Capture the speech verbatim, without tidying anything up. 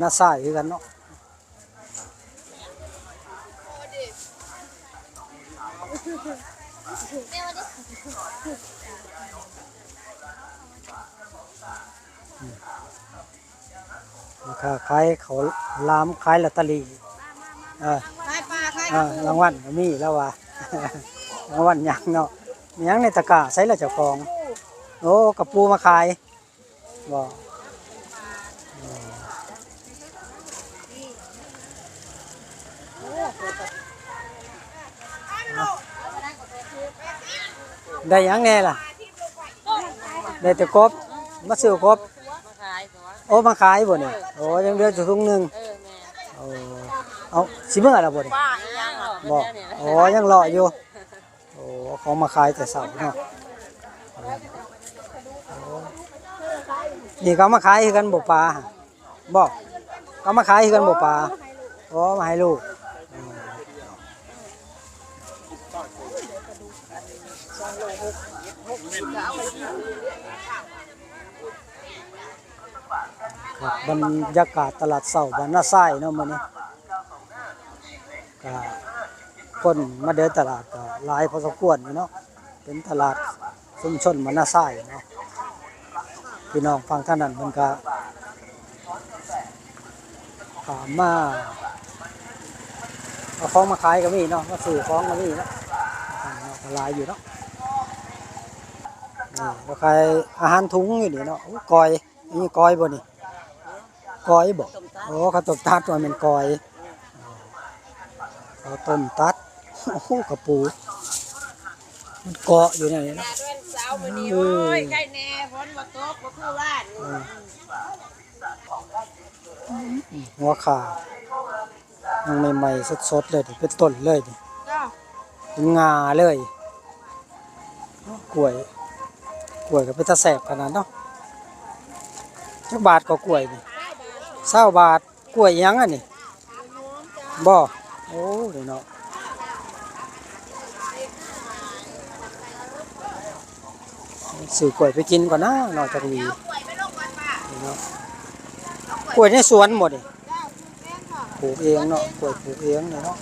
นาซายคือกันเนาะ ราคาขายข้าวหลาม ขายลอตเตอรี่ เออ ขายปลา ขาย เออ รางวัลก็มีแล้วว่า รางวัลหยังเนาะ มีหยังในตะกร้า ใส่ละเจ้าของ โอ้ กระปูมาขาย บ่ ได้หยังแน่ล่ะ ได้แต่กบ มาซื้อกบ มาขายตัว โอ้ มาขายบ่เนี่ย โอ้ ยังเหลืออยู่ถุงหนึ่ง เออ แม่ โอ้ เอา สิเมื่อแล้วบ่เนี่ย ป้าอีหยังหรอ บ่ โอ้ ยังเลาะอยู่ โอ้ ของมาขายแต่เช้าเนาะ โอ้ นี่ก็เอามาขายคือกันบ่ ปลา บ่ ก็เอามาขายคือกันบ่ ปลา โอ้ มาให้ลูก ครับ บรรยากาศตลาดเช้าบ้านนาซายเนาะมื้อนี้ ก็คนมาเดินตลาดก็หลายพอสมควรอยู่เนาะ เป็นตลาดชุมชนบ้านนาซายเนาะ พี่น้องฝั่งทางนั้นเพิ่นก็ ถามมา เอาของมาขายก็มีเนาะ มาซื้อของก็มีเนาะ ก็หลายอยู่เนาะ นี่เราขายอาหารถุงอยู่นี่เนาะ โอ้ ก้อย นี่ก้อยบ่นี่ ก้อยบ่ โอ้ ข้าวต้มตัด ว่าแม่นก้อย ข้าวต้มตัด โอ้โห กระปู มันเกาะอยู่เนี่ยเนาะ แดดวันเสาร์มื้อนี้ เออ โอ้ย ไข่แน่ ฝนบ่ตก บ่คือวาน อืม หัวข่า ยังใหม่ๆ สดๆ เลยนี่ เป็นต้นเลยนี่ จ้า เป็นงาเลย กล้วย กล้วยก็เป็นตาแซ่บขนาดเนาะ จักบาทก็กล้วยนี่ ซาวบาท กล้วยหยังอันนี้ บ่ โอ้ นี่เนาะ ซื้อกล้วยไปกินก่อนนะ เนาะ จักหวี นี่เนาะ กล้วยในสวนบ่นี่ ปลูกเองเนาะ กล้วยปลูกเองนี่เนาะ